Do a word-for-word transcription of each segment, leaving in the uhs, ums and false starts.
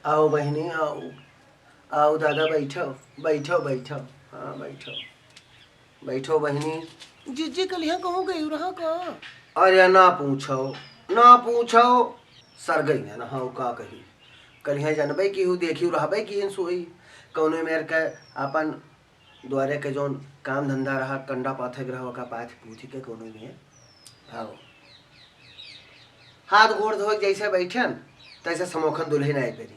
आओ बहिनी, आओ, आओ दादा, बैठो, बैठो, बैठो, हाँ, बैठो, बैठो बहिनी। जीजी, कलिहा कहूँ गई रहा का? अरे ना पूछो, ना पूछो, सर गई है ना, हाँ, का कही, कलिहा जानबे की हूँ, देखी रहबे की हिन सोई, कौनो मेर के अपन द्वारे के जौन काम धंधा रहा, कंडा पाथे के रहा, ओका पाथ पूथी के कौनो मेर, आओ। हाथ गोड़ धोए के जैसे बैठन, तैसे समोखन दुल्हन आई परी।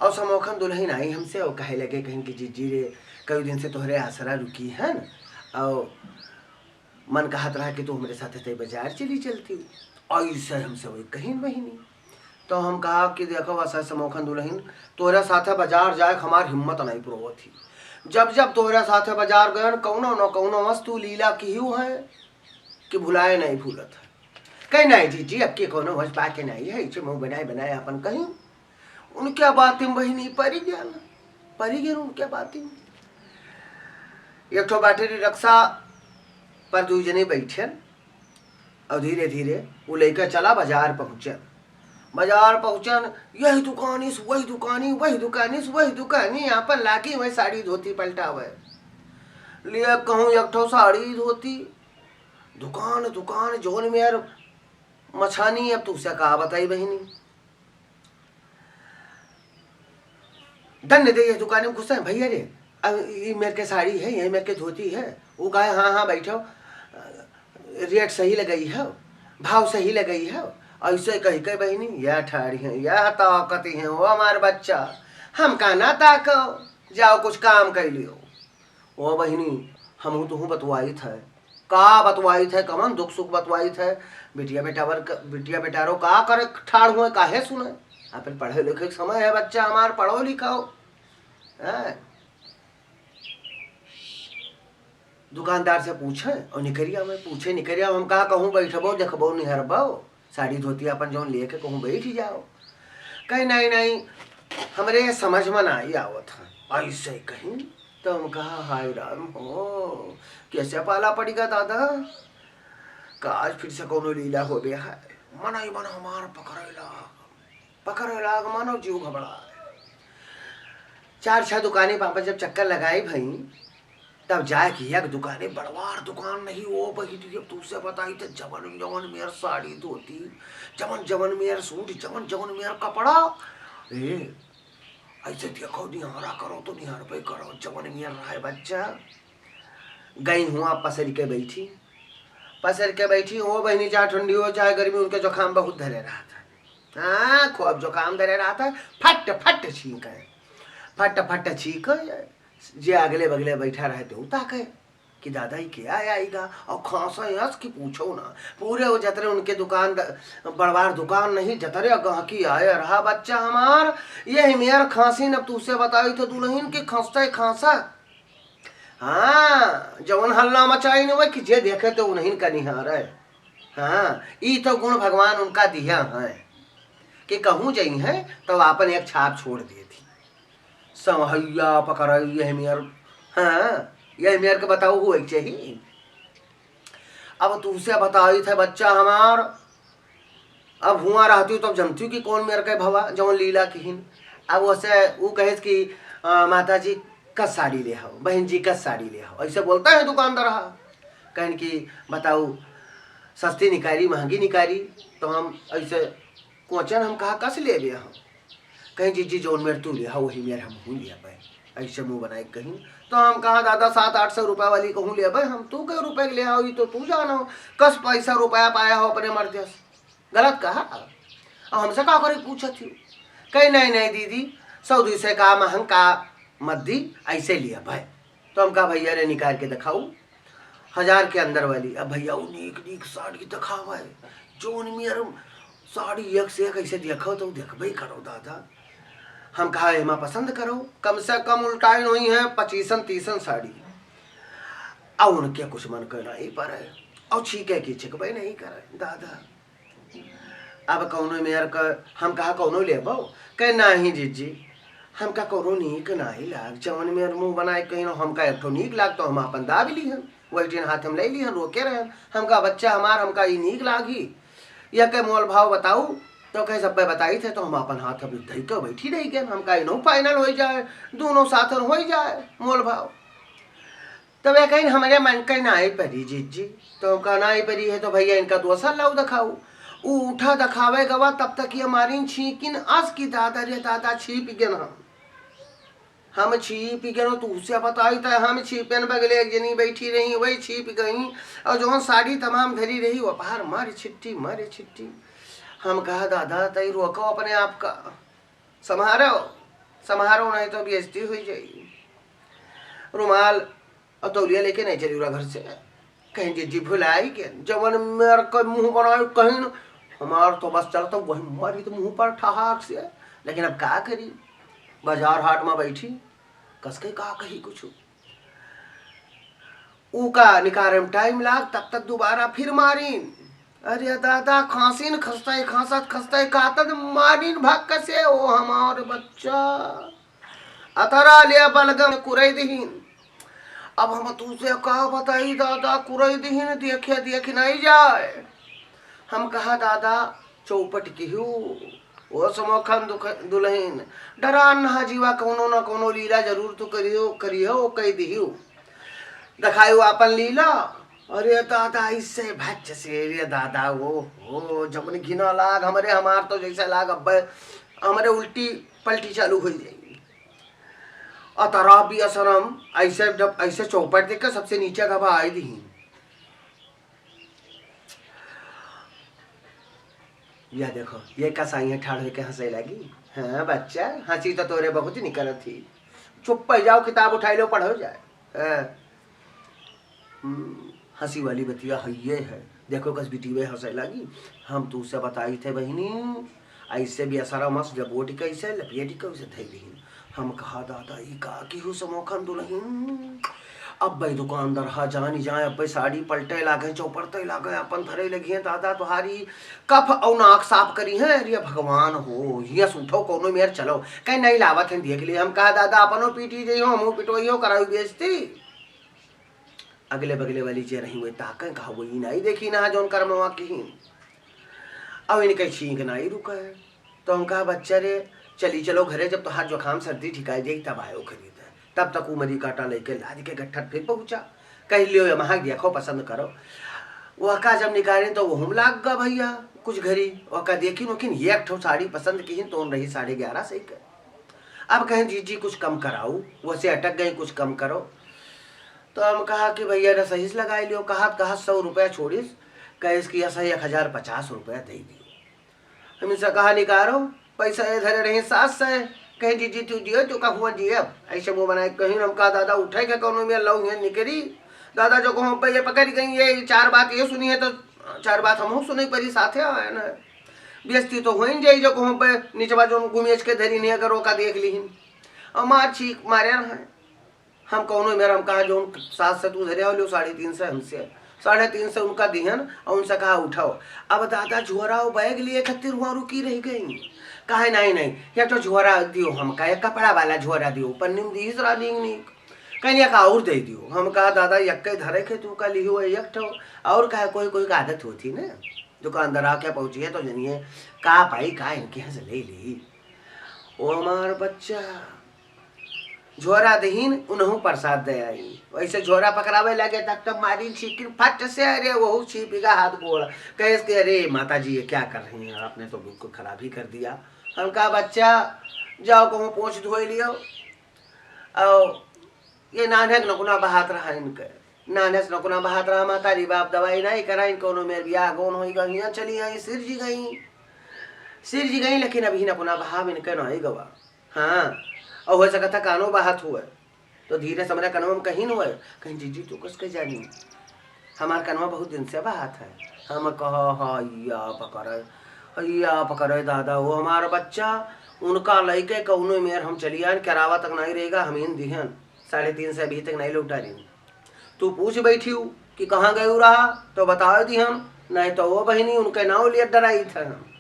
और समोखन दुल्हन आई हमसे और कहे लगे, कहिन कि जीजी रे, कई दिन से तोहरे आसरा रुकी हन, और मन कहत रहा कि तू हमरे साथे तई बाजार चली चलती। ऐसे हमसे वही कहिन बहिनी। तो हम कहा कि देखो, ऐसा समोखन दुल्हन, तोहरे साथे बाजार जाए के हमार हिम्मत नहीं पुरोवत ही। जब जब तोहरे साथे बाजार गयन, कौनो न कौनो वस्तु लीला किहू है कि भुलाए नहीं भूलत है। कहीं नहीं जीजी, अब के कौनो वस बात नहीं है, इसे मुँह बनाए बनाए अपन कहीं। उनके बातें बहिनी परी गया ना, परी गया उनके बातें। एक ठो बैटरी रिक्शा पर दू जने बैठन और धीरे धीरे वो लइका चला बाजार पहुँचन। बाजार पहुँचन, यही दुकानी से वही दुकानी, वही दुकानी से वही दुकानी, यहाँ पर लागी वही साड़ी धोती पलटावे। लिए कहूँ एक ठो साड़ी धोती, दुकान दुकान जौन मेर मछानी, अब तुझसे का बताई बहिनी। दन दे ये दुकान में घुसे, भैया रे, अब ये मेर के साड़ी है, ये मेर के धोती है। वो कहे, हाँ हाँ बैठो, रेट सही लगाई है, भाव सही लगाई है। ऐसे कही के बहिनी, यह ठाड़ी है, यह ताकती है, वो हमार बच्चा, हम का ना ताको, जाओ कुछ काम कर लियो। ओ बहिनी, हमहू तुहू बतवाइत है। का बतवाइत है, कमन दुख सुख बतवाइत है। बिटिया बेटावर क-, बिटिया बेटारो का करे ठाड़ हुए, काहे सुने? अपन पढ़े लिखे के समय है, बच्चा हमार, पढ़ो लिखाओ। हैं? दुकानदार से पूछे और निकरिया में पूछे, निकरिया में हम कहा कहूँ बैठबो, देखबो, निहरबो। साड़ी धोती अपन जौन लेके कहूँ बैठ जाओ। कहे, "नहीं, नहीं, हमरे समझ में नाई आवत है।" ऐसे कहीं तो हम कहा, "हाय राम हो, कैसे पाला पड़ेगा दादा? का आज फिर से कौनो लीला हो गया है?" मन ही मन हमार पकड़े लाग, पकड़े लाग, मानो जीव घबराए। चार छह दुकानें पापा जब चक्कर लगाई भई, तब जाए कि एक दुकाने, बड़वार दुकान नहीं, वो बही, अब तुझसे बताई तो जवन जवन मेर साड़ी धोती, जवन जवन मेर सूट, जवन जवन मेर कपड़ा। ए, ऐसे देखो, निहारा करो तो निहारबे करो, जवन मेर रहे बच्चा। गई हुआ पसर के बैठी, पसर के बैठी, ओ बहिनी, चाहे ठंडी हो चाहे गर्मी, उनके जुकाम बहुत धरे रहा था। हाँ, खूब जुकाम धरे रहा था, फट फट छींके, फट फट छींके। जे अगले बगले बैठा रहे, तो ताके कि दादा, ई के आया आईगा? और खांसा यस कि पूछो ना। पूरे वो जतरे उनके दुकान द-, बड़वार दुकान नहीं, जतरे गहकी आया रहा बच्चा हमार। यही मेर खांसी न तुझसे बताई तो दुल्हन के खांसते खांसा। हाँ, जवन हल्ला मचाई न हुआ कि जे देखे तो उन्हीं का निहारे। हाँ, ई तो गुण भगवान उनका दिया है कि कहूँ जई हैं तो आपन एक छाप छोड़ देती। संहैया पकड़ाई यह मेर, हाँ, यह मेर के बताऊ हुए के चाहिए। अब तुझसे बताई थे बच्चा हमार, अब हुआ रहती तो अब जनती कि कौन मेर के भवा जौन लीला किहिन। अब वैसे वो कहे कि, "अ, माता जी का साड़ी ले आओ, बहन जी का साड़ी ले आओ", ऐसे बोलता है दुकानदार। हाँ, कहन कि बताऊ, सस्ती निकारी, महंगी निकारी, तो हम ऐसे कोचन हम कहा कस लेबे हम। कहीं जीजी जौन मेर तू ले आओ, वही मेर हम हूँ ले आबे। ऐसे मुँह बनाए कहीं तो हम कहा दादा, सात आठ सौ रुपया वाली कहूँ ले आबे हम, तू कै रुपये के ले आओ, ये तो तू जानो, कस पैसा रुपया पाया हो अपने मर्दे से। गलत कहा। अब हमसे का करे पूछत हो? कहे, "नहीं, नहीं दीदी, सौ दुई सौ का महंग का मत दी, ऐसे लिया भाई।" तो हम कहा, "भैया रे, निकाल के दिखाऊ हजार के अंदर वाली।" अब भैया वो नीक नीक साड़ी दिखावे, जौन मेर साड़ी एक से एक ऐसे देखो तो देखबे करो दादा। हम कहा, "एमा पसंद करो, कम से कम उल्टाइन हुई है पच्चीसन तीसन साड़ी।" अब उनके कुछ मन के नहीं पड़े, और छीके की छिकबे नहीं करे दादा। अब कौनो मेर का हम कहा कौनो लेबो? कहे, "नाही जीजी, हमका कौनो नीक नाही लाग, जवन मेर मुँह बनाए कहीं ना, हमका एक ठो नीक लाग तो हम आपन दाब लिहन, वही दिन हाथ हम ले लिहन, रोके रहन, हमका बच्चा हमार, हमका ई नीक लागी, या के मोल भाव बताऊ।" तो कहे, "सब बताई थे, तो हम अपन हाथ अभी धई के बैठी रही गए, हम कहा, इनहू final होइ जाए, दोनों साथन होइ जाए मोल भाव।" तब ये कहीं, "हमरे मन के नाई परी जीजी।" तो हम कहा, "नाई परी है तो भैया इनका दोसर लाओ दिखाओ।" ऊ उठा दिखावे गवा, तब तक ये मारिन छींकिन अस की, "दादा रे दादा, छीप गेन हम।" हम छीप गए, तू से बताई त हम छीपेन, बगले एक जनी बैठी रही, वही छीप गई। और जौन साड़ी तमाम धरी रही, वो बाहर मारे छिट्टी, मारे छिट्टी। हम कहा, "दादा, तई रोको अपने आप का, संभारो, संभारो, नहीं तो बेइज्जती हुई जाई।" रुमाल और तौलिया लेके नहीं चली उरा घर से। कहीं जीजी भुलाई के, जवन मेर के मुंह बनाए कहीं न, हमार तो बस चलता वही मारी तो मुंह पर ठहाक से। लेकिन अब का करी, बाजार हाट में बैठी, कसके का कही कुछ। ऊ का निकारे में time लाग, तब तक दोबारा फिर मारिन। अरे दादा, खांसिन खसतई, खांसत खसतई, कातत मारिन भक्क से, ओ हमार बच्चा। अतरा ले बलगम कुरई दिहिन। अब हम तू से का बताई दादा, कुरई दिहिन, देखे देख नहीं जाए। हम कहा, "दादा, चौपट किहू, ओ समोखन दुख-, दुलहिन, डरान नहा जीवा, कौनो न कौनो लीला जरूर तू करियो, करियो, कई दिहू।" दिखायो आपन लीला। अरे दादा, ऐसे भच्च से, रे दादा, ओ हो, जमन घिना लाग हमरे, हमार तो जैसे लाग अब हमरे उल्टी पलटी चालू हो जाएगी। अतरा भी असरम, ऐसे जब ऐसे चौपट देख के सबसे नीचे दबा आई दी। या देखो, ये कसाई है ठाढ़ होके हंसे लगी। हाँ बच्चा, हंसी तो तोरे बहुत निकलत थी। चुप पै जाओ, किताब उठाई लो, पढ़ो जाए। हाँ। हम्म, हंसी वाली बतिया है ये है। देखो कस बिटिया हंसे लगी। हम तू से बताई थे बहिनी, ऐसे भी असरा मस लपेटी कैसे, लपेटी कैसे धई दीन। हम कहा, "दादा, ई का किहू समोखन दुलहिन?" अब भाई दुकानदार हा जानी जाए, अब भाई साड़ी पलटे लागे, चौपड़ते लागे, अपन धरे लगी हैं, "दादा, तुहारी कफ और नाक साफ करी है, अरे भगवान हो, हिया से उठो, कौनो मेर चलो।" कहीं नहीं लावत हैं, देख लिए। हम कहा, "दादा, अपनो पीटी जइहो, हमहू पिटवइहो, कराऊ बेइज्जती।" अगले बगले वाली जे रही, वे ताकें, कहा, "वही नहीं देखी ना, जौन करमवा की।" अब इनके छींक नहीं रुका है। तो हम कहा, "बच्चा रे, चली चलो घरे, जब तोहार जुकाम सर्दी ठिकाई जाई, तब आयो खरीद।" तब तक उमरी काटा लेके लाद के गट्ठर फिर पहुंचा। कह लियो, "ये महक देखो, पसंद करो।" वह का जब निकाले तो वो हम लाग गा भैया, कुछ घरी वह का देखी नोकिन, एक ठो साड़ी पसंद की, तो रही साढ़े ग्यारह सौ के। अब कहें, "जीजी, कुछ कम कराऊ, वैसे अटक गई, कुछ कम करो।" तो हम कहा कि, "भैया, ना सही से लगाई लियो।" कहा, कहा, "सौ रुपया छोड़िस, कहे इसकी ऐसा एक हजार पचास रुपया दे दियो।" हम इनसे कहा, "निकारो, पैसा ये धरे रही सात सौ।" कहे, "जीजी, तू दियो, तू का हुआ जियब।" ऐसे मुंह बनाए कहीं, हम कहा, "दादा, उठे के कौनो में लऊ हियां निकरी।" दादा, जो कहूँ पे ये पकड़ गई, ये चार बात ये सुनी है, तो चार बात हमहू सुने परी, साथे आए ना। बेइज्जती तो होइन जाई, जो कहूँ पे निचवा जोन गुमेज के धरी नहीं, अगर ओका देख लीहिन। और मार छीक मारे हैं। हम कौनो मेरा, हम कहा, "जोन सात सौ तू धरे हो, लो साढ़े तीन सौ हमसे।" साढ़े तीन सौ उनका दिहन और उनसे कहा, "उठाओ।" अब दादा झोरा और बैग लिए खातिर वहाँ रुकी रह गई। कहे, "नहीं, नहीं, ये तो झोरा दियो हमका, एक कपड़ा वाला झोरा दियो, पन्नी में दीस रहा नीक नीक।" कहीं एक और दे दियो। हम कहा, "दादा, यक्के धरे के तू का लिहो एक ठो।" और कहे, कोई, कोई का आदत होती ना, दुकानदार आके पहुँची है तो जनिए का पाई का इनके यहाँ से ले ली। ओ हमार बच्चा, झोरा दहीन, उनहु प्रसाद दे आई। वैसे झोरा पकड़ावे लगे तक तो मारी छीकिन फट से, अरे वहू छीपी का हाथ गोड़। कहे इसके, "अरे माता जी, ये क्या कर रही हैं? आपने तो बिल्कुल खराब ही कर दिया।" हम कहा, "बच्चा, जाओ कहूँ पोंछ धोए लियो।" और ये नान्हे के नकुना बहात रहा इनके। नान्हे से नकुना बहात रहा, महतारी बाप दवाई नहीं कराइन, कौनो मेर बियाह गौन होई गई, हियां चली आई, सिरजी गई। सिरजी गई, लेकिन अभी नकुना बहाव इनके नहीं गवा। हाँ, और हो सकता कानो बहात हुए, तो धीरे से हमरा कनवा में कहीं न हुए, कहीं, "जीजी, तू कस के जानी? हमार कनवा बहुत दिन से बहात है।" हम कहा, "हैया पकड़े, हैया पकड़े दादा, वो हमार बच्चा, उनका लइके कौनो मेर हम चली आन, करावा तक नहीं रहेगा, हम इन दिहन, साढ़े तीन सौ अभी तक नहीं लौटा रही।" तू पूछ बैठी हूँ कि कहाँ गए रहा, तो बता दिहन, नहीं तो वो बहिनी उनके नाव लिए डराई थे हम।